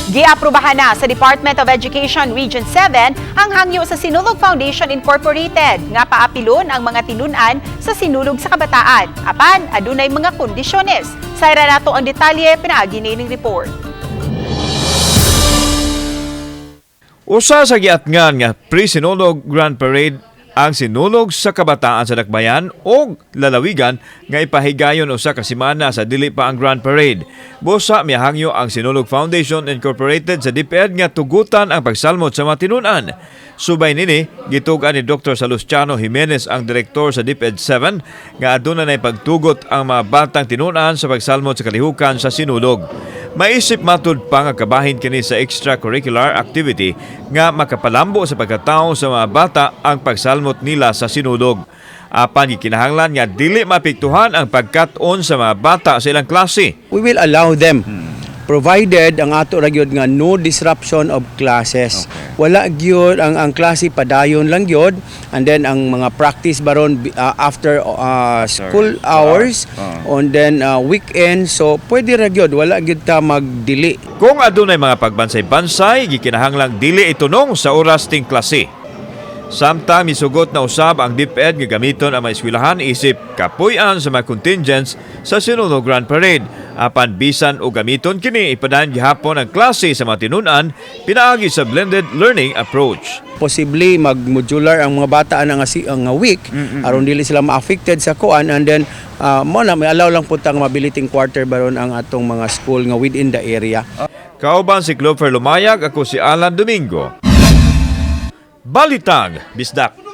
Giaprobahan na sa Department of Education Region 7 ang hangyo sa Sinulog Foundation Incorporated nga paapilon ang mga tinunan sa Sinulog sa Kabataan. Apan adunay mga kondisyones. Sayra nato ang detalye pinaagi nining report. Usa sa giatngan nga pre-Sinulog Grand Parade ang Sinulog sa Kabataan sa Dakbayan o lalawigan nga ipahigayon usa ka semana sa dili pa ang Grand Parade. Busa mihangyo ang Sinulog Foundation Incorporated sa DepEd nga tugutan ang pagsalmot sa mga tinunan. Subay nini, gitug-an ni Dr. Salustiano Jimenez, ang direktor sa DepEd 7, nga aduna nay pagtugot ang mga batang tinunan sa pagsalmot sa kalihukan sa Sinulog. Maisip matud pa nga kabahin kini sa extracurricular activity nga makapalambo sa pagkatao sa mga bata ang pagsalmot nila sa Sinulog. Apan gikinahanglan nga dili maapektuhan ang pagkat-on sa mga bata sa ilang klase. We will allow them provided ang ato ra gyud nga no disruption of classes. Wala gyud ang klase, padayon lang gyud, and then ang mga practice baron after school hours and then weekend, so pwede ra gyud, wala gyud ta magdili. Kung adunay mga pagbansay-bansay, gikinahanglang dili itunong sa oras ting klase. Samtang misugot na usab ang DepEd nga gamiton ang mga eskwelahan isip kapuy-an sa mga contingents sa Sinulog Grand Parade. Apan bisan og gamiton kini, ipadayon gihapon ang klase sa mga tinunan pinaagi sa blended learning approach. Posible mag-modular ang mga bata ana nga si nga week aron dili sila ma-affected sa kuan, and then mo na may allow lang pud ta nga mabiliting quarter baron ang atong mga school nga within the area. Kauban si Clover Lumayag, ako si Alan Domingo. Balitang Bisdak.